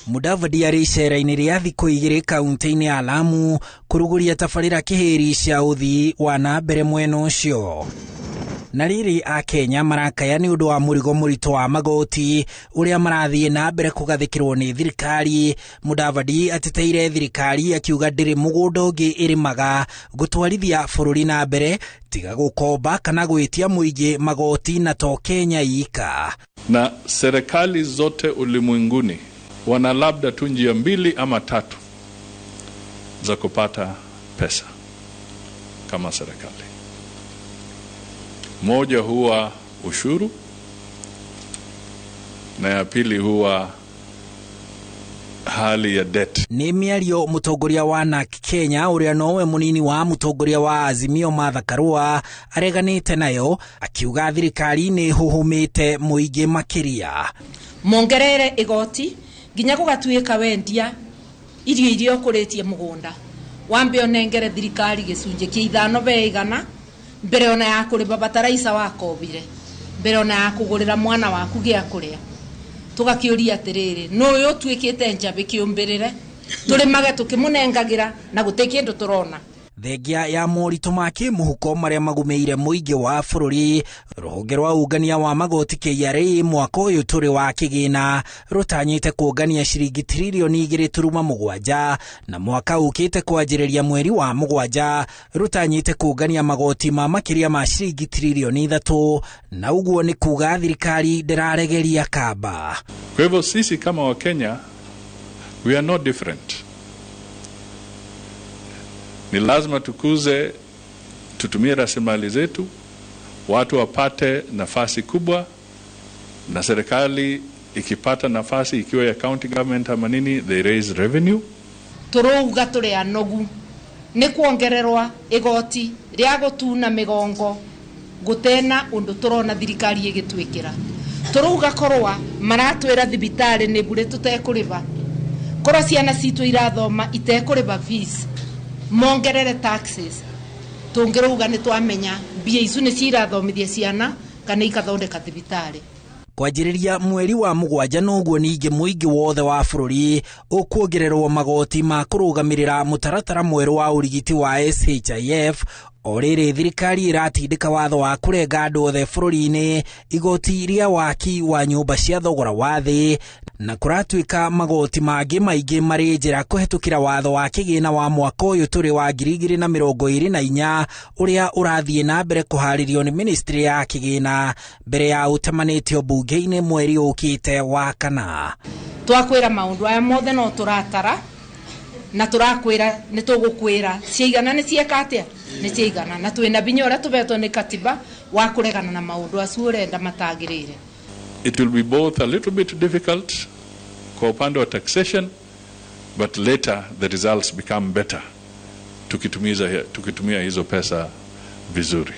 Mudavadi arĩ icera-inĩ rĩa thikũ 2 kaunti-inĩ ya Lamu kũrugũria tabarĩra kĩhĩri cia ũthii wa na mbere mwena ũcio. Na rĩrĩ Akenya marakaya nĩ ũndũ wa mũrigo mũritũ wa magoti ũrĩa marathiĩ na mbere kũgathĩkĩrwo nĩ thirikari. Mudavadi ateteire thirikari akiuga ndĩrĩ mũgũnda ũngĩ ĩrĩmaga gũtwarithia bũrũri na mbere tiga gũkomba kana gwĩtia mũingĩ magoti na to Kenya ika. Na serikali zote ulimwenguni wana labda tu njia 2 ama 3 za kupata pesa kama serikali. Moja huwa ushuru na ya pili huwa hali ya debt. Nĩ mĩario mũtongoria wa NARC Kenya ũrĩa nowe mũnini wa mũtongoria wa Azimio Martha Karua areganĩte nayo akiuga thirikari nĩ ĩhũhũmĩte mũingĩ makĩria. Mongerere igoti nginya gũgatuĩka wendia irio iria ũkũrĩtie mũgũnda wambe ũnengere thirikari gĩcunjĩ kĩa 5 be 100 mbere ona ya kũrĩba bataraitha wakobire mbere ona ya kũgũrĩra mwana waku gĩa kũrĩa. Tũgakĩũria atĩrĩrĩ, nũ ũyũ ũtuĩkĩte njambĩ kĩũmbĩrĩre tũrĩmage tũkĩmũnengagĩra na gũtirĩ kĩndũ tũrona. Thengia ya moritũ ma kĩmũhuko marĩa magũmĩire mũingĩ wa bũrũri, rũhonge rwa ũngania wa magoti KRA mwaka ũyũ tũrĩ wa kĩgĩna rũtanyĩte kũngania ciringi tririoni 2.7 na mwaka ũkĩte kwanjĩrĩria mweri wa 7 rũtanyĩte kũngania magoti ma makĩria ma ciringi tririoni 3, na ũguo nĩ kuga thirikari ndĩraregeria kamba. Kwa hivyo sisi kama Wakenya we are not different. Ni lazima tukuze, tutumie rasilimali zetu, watu wapate nafasi kubwa, na serikali ikipata nafasi ikiwa ya county government ama nini, they raise revenue. Tũrauga tũrĩ anogu nĩ kuongererwa igoti rĩa gũtuna mĩgongo gũtena ũndũ tũrona thirikari ĩgĩtwĩkĩra. Tũrauga korwa maratwĩra thibitarĩ nĩ bure tũtekũrĩba, korwa ciana citũ irathoma itekũrĩba fees, mongerere taxes, tũngĩrauga nĩ twamenya mbia icu nĩ cirathomithia ciana kana ikathondeka thibitarĩ. Kwanjĩrĩria mweri wa 7 noguo ningĩ mũingĩ wothe wa bũrũri ũkuongererwo magoti ma kũrũgamĩrĩra mũtaratara mwerũ wa ũrigiti wa SHIF. O rĩrĩ thirikari ĩratindĩka watho wa kũrenga andũ othe bũrũri-inĩ igoti rĩa waki wa nyũmba cia thogora wa thĩ, na kũratuĩka magoti mangĩ maingĩ marĩ njĩra kũhetũkĩra watho wa kĩgĩna wa mwaka ũyũ tũrĩ wa 2024 ũrĩa ũrathiĩ na mbere kũharĩrio nĩ ministry ya kĩgĩna mbere ya ũtamanĩtio mbunge-inĩ mweri ũkĩte wa 4. Twakwĩra maũndũ aya mothe no tũratara na tũrakwĩra nĩ tũgũkwĩra ciaigana nĩ cieka atĩa, nĩ ciaigana, na twĩna binya ũrĩa tũhetwo nĩ katiba wa kũregana na maũndũ acio ũrenda matagĩrĩire. It will be both a little bit difficult kwa upande wa taxation, but later the results become better tukitumia hizo pesa vizuri.